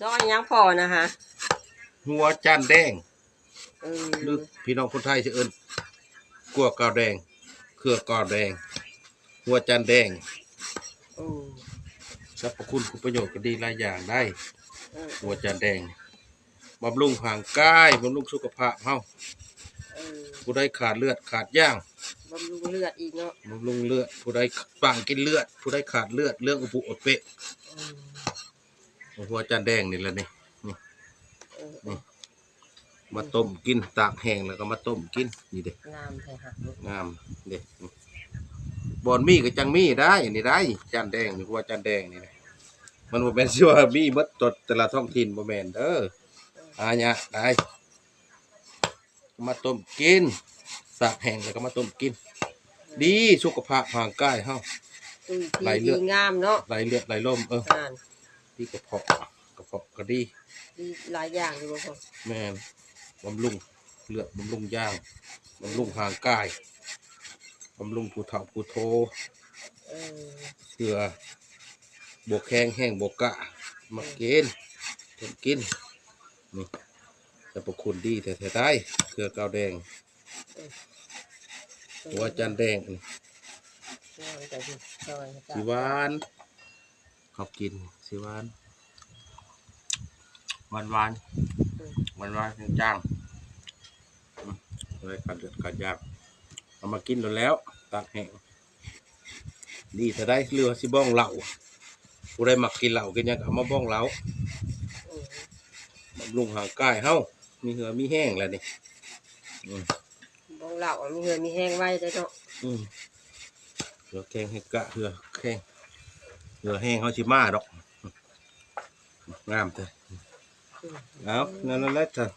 ຊອຍຫຍັງພໍ່ນະຫະ? ຫົວຈານແດງ ເອີ ຫຼືພີ່ນ້ອງຄົນໄທຊິເອີ້ນ ກົວກາວແດງ ເຄືອກາວແດງ ຫົວຈານແດງ. ໂອ້ ສັບພະຄຸນຄຸນປະໂຫຍດກໍດີຫຼາຍຢ່າງໄດ໋ ເອີ ຫົວຈານແດງ ບຳລຸງຮ່າງກາຍ ບຳລຸງສຸຂະພາບເຮົາ ເອີ ຜູ້ໃດຂາດເລືອດຂາດຢາງ ບຳລຸງເລືອດອີກເນາະ ບຳລຸງເລືອດ ຜູ້ໃດປາງກິນເລືອດ ຜູ້ໃດຂາດເລືອດ ເລື່ອງອຸປຸອະເປະ ເອີ ຫົວຈານແດງນີ້ແຫຼະນີ້ ນີ້ ເອີ ນີ້ ມາຕົ້ມກິນ ຕາກແຫ້ງແລ້ວກໍມາຕົ້ມກິນ ນີ້ເດ້ ງາມແທ້ຫະ ງາມເດ້ ນີ້ ບ່ອນມີກໍຈັ່ງມີໄດ໋ ນີ້ໄດ໋ ຈານແດງນີ້ ຫົວຈານແດງນີ້ນະ ມັນບໍ່ແມ່ນຊິວ່າມີໝົດແຕ່ລະທ້ອງຖິ່ນ ບໍ່ແມ່ນເດີ ຫາຍາກໄດ໋. ມາຕົ້ມກິນ ຕາກແຫ້ງແລ້ວກໍມາຕົ້ມກິນ ດີສຸຂະພາບຮ່າງກາຍເຮົາ ຕຸ້ຍຕີ ໄຫຼເລືອດ ດີງາມເນາະ ໄຫຼເລືອດໄຫຼລົມ ເອີ ດີກະເພາະ ກະເພາະກໍດີ ດີຫຼາຍຢ່າງຢູ່ບໍ່ພໍ່? ແມ່ນ ບຳລຸງເລືອດ ບຳລຸງຢາງ ບຳລຸງຮ່າງກາຍ ບຳລຸງຜູ້ເຖົ້າຜູ້ໂທ ເອີ ເພື່ອບໍ່ແຂງແຮງບໍ່ກ້າ ມາກິນ ເອີ ກິນ ນີ້ ສັບພະຄຸນດີແທ້ໆໄດ໋ ເຄືອກາວແດງ ເອີ ຫົວຈານແດງ ງາມແຕ່ຊິຊອຍ ຊິຫວານ ເຮົາກິນຊິຫວານ ຫວານໆ ເອີ ຫວານໆ ຈາງໆ ອືມ ໄດ້ຂາດເລືອດຂາດຢາງ ເອົາມາກິນໂລດແລ້ວ ຕາກແຫ້ງ ດີເທົ່າໃດ ຫຼືວ່າຊິບ້ອງເຫຼົ້າ ຜູ້ໃດມັກກິນເຫຼົ້າກິນຫຍັງກໍເອົາມາບ້ອງເຫຼົ້າ ເອີ ບຳລຸງຮ່າງກາຍເຮົາ ມີເຫື່ອມີແຮງແລ້ວນີ້ ອືມ ບ້ອງເຫຼົ້າມີເຫື່ອມີແຮງໄວເດ້ເນາະ ອືມ ເຫື່ອແຂງແຮງກະ ເຫື່ອແຂງ ເຫື່ອແຮງເຮົາຊິມາດອກ ງາມແທ້ ອືມ ເອົາ ນັ້ນແຫຼະ ທ່ານ